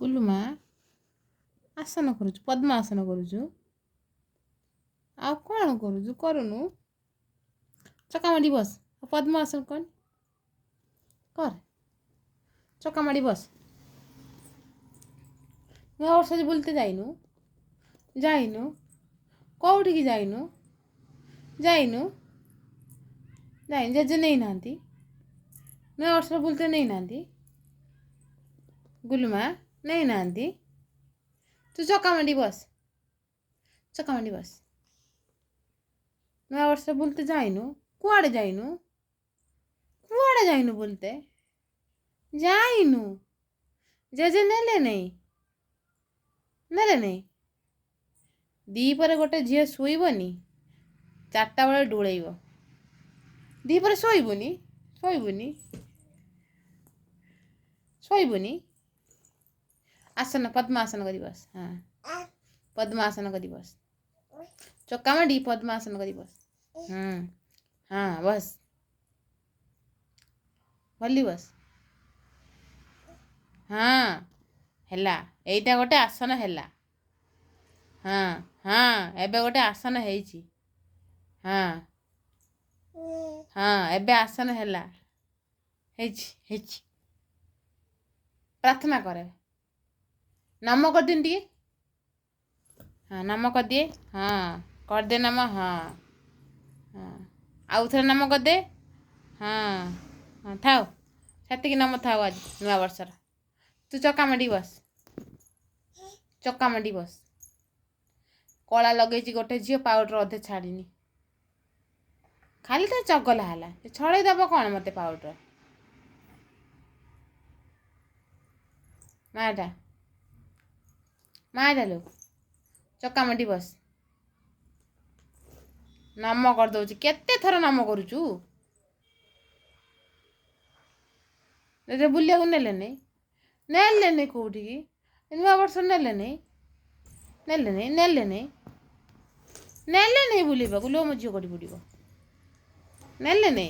ଗୁଲୁମା ଆସନ କରୁଛୁ, ପଦ୍ମାସନ କରୁଛୁ, ଆଉ କ'ଣ କରୁଛୁ? କରୁନୁ। ଚକା ମାଡ଼ି ବସ। ପଦ୍ମାସନ କର କର, ଚକା ମାଡ଼ି ବସ। ନୂଆ ବର୍ଷ ବୁଲତେ ଯାଇନୁ? ଯାଇନୁ? କୋଉଠିକି ଯାଇନୁ? ଯାଇନୁ? ଯାଇନୁ? ଜେଜେ ନେଇନାହାନ୍ତି? ନୂଆ ବର୍ଷରେ ବୁଲତେ ନେଇନାହାନ୍ତି? ଗୁଲୁମା ନେଇନାହାନ୍ତି? ତୁ ଚକା ମାଡ଼ି ବସ, ଚକା ମାଡ଼ି ବସ। ନୂଆ ବର୍ଷରେ ବୁଲତେ ଯାଇନୁ? କୁଆଡ଼େ ଯାଇନୁ? କୁଆଡ଼େ ଯାଇନୁ ବୁଲତେ? ଯାଇନୁ? ଜେଜେ ନେଲେ ନେଇ? ନେଲେ ନେଇ? ଦ୍ୱିପହରେ ଗୋଟେ ଝିଅ ଶୋଇବନି, 4ଟା ବେଳେ ଢୁଳେଇବ। ଦ୍ୱିପହରେ ଶୋଇବୁନି? ଶୋଇବୁନି? ଶୋଇବୁନି? ଆସନ ପଦ୍ମାସନ କରି ବସ। ହଁ, ପଦ୍ମାସନ କରି ବସ। ଚକା ମାଡ଼ି ପଦ୍ମାସନ କରି ବସ। ହୁଁ, ହଁ, ବସ, ଭଲି ବସ। ହଁ, ହେଲା, ଏଇଟା ଗୋଟେ ଆସନ ହେଲା। ହଁ ହଁ, ଏବେ ଗୋଟେ ଆସନ ହେଇଛି। ହଁ ହଁ, ଏବେ ଆସନ ହେଲା, ହେଇଛି ହେଇଛି। ପ୍ରାର୍ଥନା କରେ, ନମ କରିଦିଅନି ଟିକେ। ହଁ, ନମ କରିଦିଏ। ହଁ, କରିଦେ ନମ। ହଁ ହଁ, ଆଉ ଥରେ ନମ କରିଦେ। ହଁ ହଁ, ଥାଉ, ସେତିକି ନମ ଥାଉ ଆଜି ନୂଆ ବର୍ଷର। ତୁ ଚକା ମାଡ଼ି ବସ, ଚକା ମାଡ଼ି ବସ। କଳା ଲଗେଇଛି ଗୋଟେ ଝିଅ, ପାଉଡ଼ର ଅଧେ ଛାଡ଼ିନି, ଖାଲି ତ ଚଗଲା ହେଲା। ଛଡ଼େଇ ଦେବ କ'ଣ ମୋତେ ପାଉଡ଼ର? ମାଟା ମାଟା ଲୋ, ଚକା ମାଡ଼ି ବସ। ନମ କରିଦେଉଛି, କେତେ ଥର ନମ କରୁଛୁ? ବୁଲିବାକୁ ନେଲେନି? ନେଲେନି କୋଉଠିକି? ନୂଆ ବର୍ଷ ନେଲେନି? ନେଲେନି? ନେଲେନି? ନେଲେନି ବୁଲିବାକୁ? ଲୋ, ମୋ ଝିଅ ଗଡ଼ି ପଡ଼ିବ। ନେଲେନି?